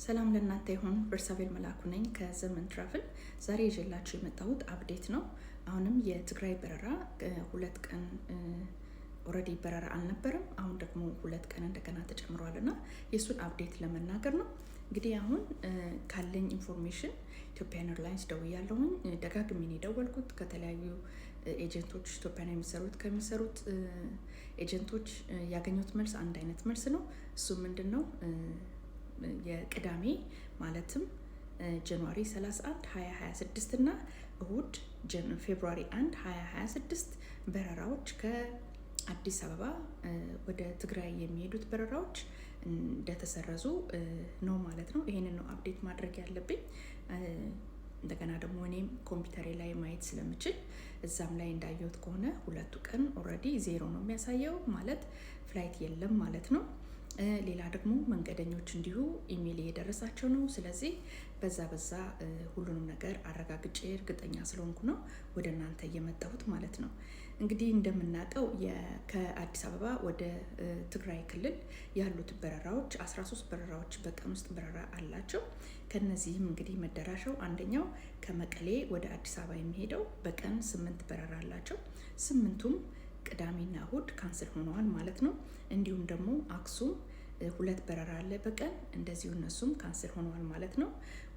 ሰላም ለእናንተ ይሁን። ቤርሳቤል መላኩ ነኝ ከዘመን ትራቭል። ዛሬ ይዤላችሁ የመጣሁት update ነው። አሁንም የትግራይ በረራ 2 ቀን already በረራ አልነበረም። አሁን ደግሞ 2 ቀን እንደገና ተጨምሯል እና የእሱን update ለመናገር ነው። እንግዲህ አሁን ካለኝ information Ethiopian Airlines ደውያለሁኝ። ደጋግሜ ነው የደወልኩት። ከተለያዩ agent ኦች፣ ኢትዮጵያን ከሚሰሩት agent ኦች ያገኘሁት መልስ አንድ አይነት መልስ ነው። እሱ ምንድን ነው? የቅዳሜ ማለትም January 31 2026 እና እሁድ February 1 2026 በረራዎች፣ ከአዲስ አበባ ወደ ትግራይ የሚሄዱት በረራዎች እንደተሰረዙ ነው ማለት ነው። ይሄንን ነው update ማድረግ ያለብኝ። እንደገና ደግሞ እኔም ኮምፒውተሬ ላይ ማየት ስለምችል እዛም ላይ እንዳየሁት ከሆነ ሁለቱ ቀን already ዜሮ ነው የሚያሳየው፣ ማለት flight የለም ማለት ነው። ሌላ ደግሞ መንገደኞች እንዲሁ ኢሜይል እየደረሳቸው ነው። ስለዚህ በዛ በዛ ሁሉንም ነገር አረጋግጬ እርግጠኛ ስለሆንኩ ነው ወደ እናንተ እየመጣሁት ማለት ነው። እንግዲህ እንደምናውቀው ከአዲስ አበባ ወደ ትግራይ ክልል ያሉት በረራዎች 13 በረራዎች በቀን ውስጥ በረራ አላቸው። ከነዚህም እንግዲህ መዳረሻው አንደኛው ከመቀሌ ወደ አዲስ አበባ የሚሄደው በቀን ስምንት በረራ አላቸው። ስምንቱም ቅዳሜና እሁድ cancel ሆነዋል ማለት ነው። እንዲሁም ደግሞ አክሱም ሁለት በረራ አለ በቀን፣ እንደዚሁ እነሱም cancel ሆነዋል ማለት ነው።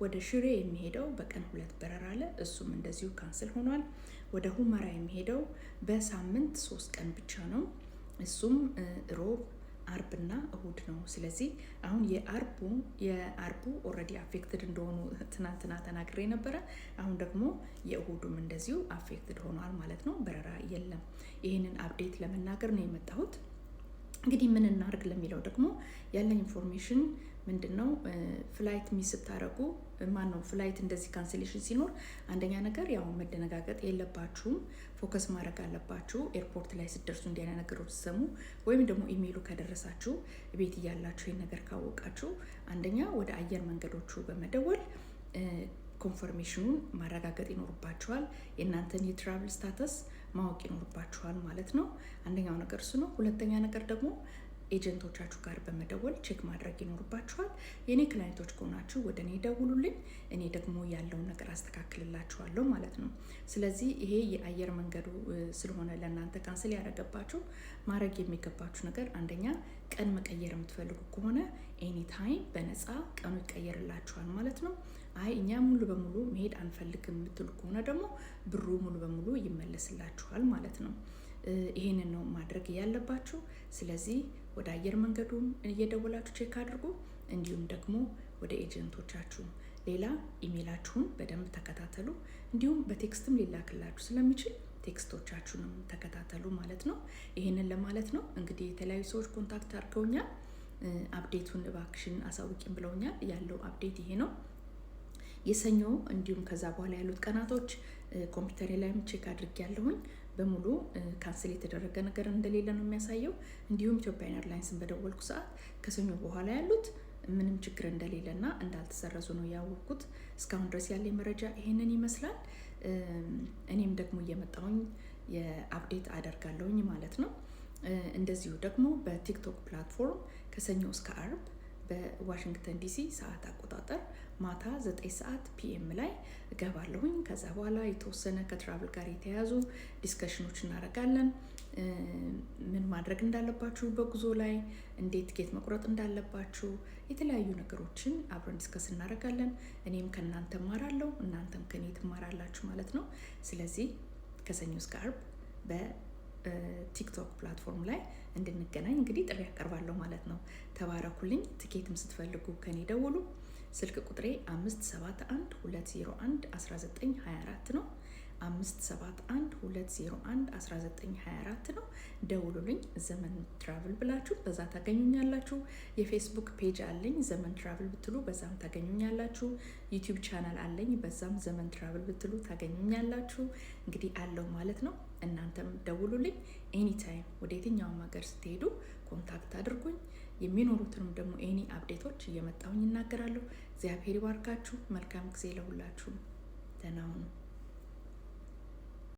ወደ ሽሬ የሚሄደው በቀን ሁለት በረራ አለ፣ እሱም እንደዚሁ cancel ሆኗል። ወደ ሁመራ የሚሄደው በሳምንት 3 ቀን ብቻ ነው። እሱም ሮብ፣ አርብና እሁድ ነው። ስለዚህ አሁን የአርቡ already affected እንደሆኑ ትናንትና ተናግሬ ነበረ። አሁን ደግሞ የእሁዱም እንደዚሁ affected ሆኗል ማለት ነው። በረራ የለም። ይህንን update ለመናገር ነው የመጣሁት። እንግዲህ ምን እናርግ ለሚለው ደግሞ ያለኝ information ምንድን ነው? Flight miss ስታደረጉ፣ ማን ነው፣ flight እንደዚህ cancellation ሲኖር አንደኛ ነገር ያው መደነጋገጥ የለባችሁም። Focus ማድረግ አለባችሁ። Airport ላይ ስትደርሱ እንዲህ አይነት ነገሮች ሲሰሙ ወይም ደግሞ ኢሜይሉ ከደረሳችሁ፣ ቤት እያላችሁ ይህን ነገር ካወቃችሁ፣ አንደኛ ወደ አየር መንገዶቹ በመደወል confirmation ኑን ማረጋገጥ ይኖርባችኋል። የእናንተን የ travel status ማወቅ ይኖርባችኋል ማለት ነው። አንደኛው ነገር እሱ ነው። ሁለተኛ ነገር ደግሞ agent ኦቻችሁ ጋር በመደወል check ማድረግ ይኖርባችኋል። የእኔ client ኦች ከሆናችሁ ወደ እኔ ደውሉልኝ፣ እኔ ደግሞ ያለውን ነገር አስተካክልላችኋለሁ ማለት ነው። ስለዚህ ይሄ የአየር መንገዱ ስለሆነ ለእናንተ cancel ያደረገባችሁ፣ ማድረግ የሚገባችሁ ነገር አንደኛ ቀን መቀየር የምትፈልጉ ከሆነ anytime በነፃ ቀኑ ይቀየርላችኋል ማለት ነው። አይ እኛ ሙሉ በሙሉ መሄድ አንፈልግም የምትሉ ከሆነ ደግሞ ብሩ ሙሉ በሙሉ ይመለስላችኋል ማለት ነው። ይሄንን ነው ማድረግ ያለባችሁ። ስለዚህ ወደ አየር መንገዱም እየደወላችሁ check አድርጉ። እንዲሁም ደግሞ ወደ agent ኦቻችሁ፣ ሌላ ኢሜይላችሁን በደንብ ተከታተሉ። እንዲሁም በ text ም ሊላክላችሁ ስለሚችል text ኦቻችሁንም ተከታተሉ ማለት ነው። ይሄንን ለማለት ነው። እንግዲህ የተለያዩ ሰዎች contact አድርገውኛል። Update ኡን እባክሽን አሳውቂን ብለውኛል። ያለው update ይሄ ነው። የሰኞ እንዲሁም ከዛ በኋላ ያሉት ቀናቶች ኮምፒውተሬ ላይም check አድርጌያለሁኝ። በሙሉ cancel የተደረገ ነገር እንደሌለ ነው የሚያሳየው። እንዲሁም Ethiopian Airlines ን በደወልኩ ሰዓት ከሰኞ በኋላ ያሉት ምንም ችግር እንደሌለና እንዳልተሰረዙ ነው ያወቅኩት። እስካሁን ድረስ ያለኝ መረጃ ይሄንን ይመስላል። እኔም ደግሞ እየመጣሁኝ የ update አደርጋለሁኝ ማለት ነው። እንደዚሁ ደግሞ በ TikTok platform ከሰኞ እስከ አርብ በዋሽንግተን ዲሲ ሰዓት አቆጣጠር ማታ 9 ሰዓት PM ላይ እገባለሁኝ። ከዛ በኋላ የተወሰነ ከ travel ጋር የተያያዙ discussion ኦች እናደርጋለን። ምን ማድረግ እንዳለባችሁ በጉዞ ላይ፣ እንዴት ቲኬት መቁረጥ እንዳለባችሁ፣ የተለያዩ ነገሮችን አብረን discuss እናደርጋለን። እኔም ከእናንተ እማራለሁ፣ እናንተም ከኔ ትማራላችሁ ማለት ነው። ስለዚህ ከሰኞ እስከ አርብ በ TikTok platform ላይ እንድንገናኝ እንግዲህ ጥሪ ያቀርባለሁ ማለት ነው። ተባረኩልኝ። ትኬትም ስትፈልጉ ከኔ ደውሉ። ስልክ ቁጥሬ 571 201 1924 ነው። 571 201 1924 ነው። ደውሉልኝ። ዘመን ትራቭል ብላችሁ በዛ ታገኙኛላችሁ። የ Facebook page አለኝ፣ ዘመን ትራቭል ብትሉ በዛም ታገኙኛላችሁ። YouTube channel አለኝ፣ በዛም ዘመን ትራቭል ብትሉ ታገኙኛላችሁ። እንግዲህ አለው ማለት ነው። እናንተም ደውሉልኝ። Anytime ወደ የትኛውም ሀገር ስትሄዱ contact አድርጉኝ። የሚኖሩትንም ደግሞ any update ኦች እየመጣሁኝ እናገራለሁ። እግዚአብሔር ይባርካችሁ። መልካም ጊዜ ለሁላችሁም። ደህና ሁኑ።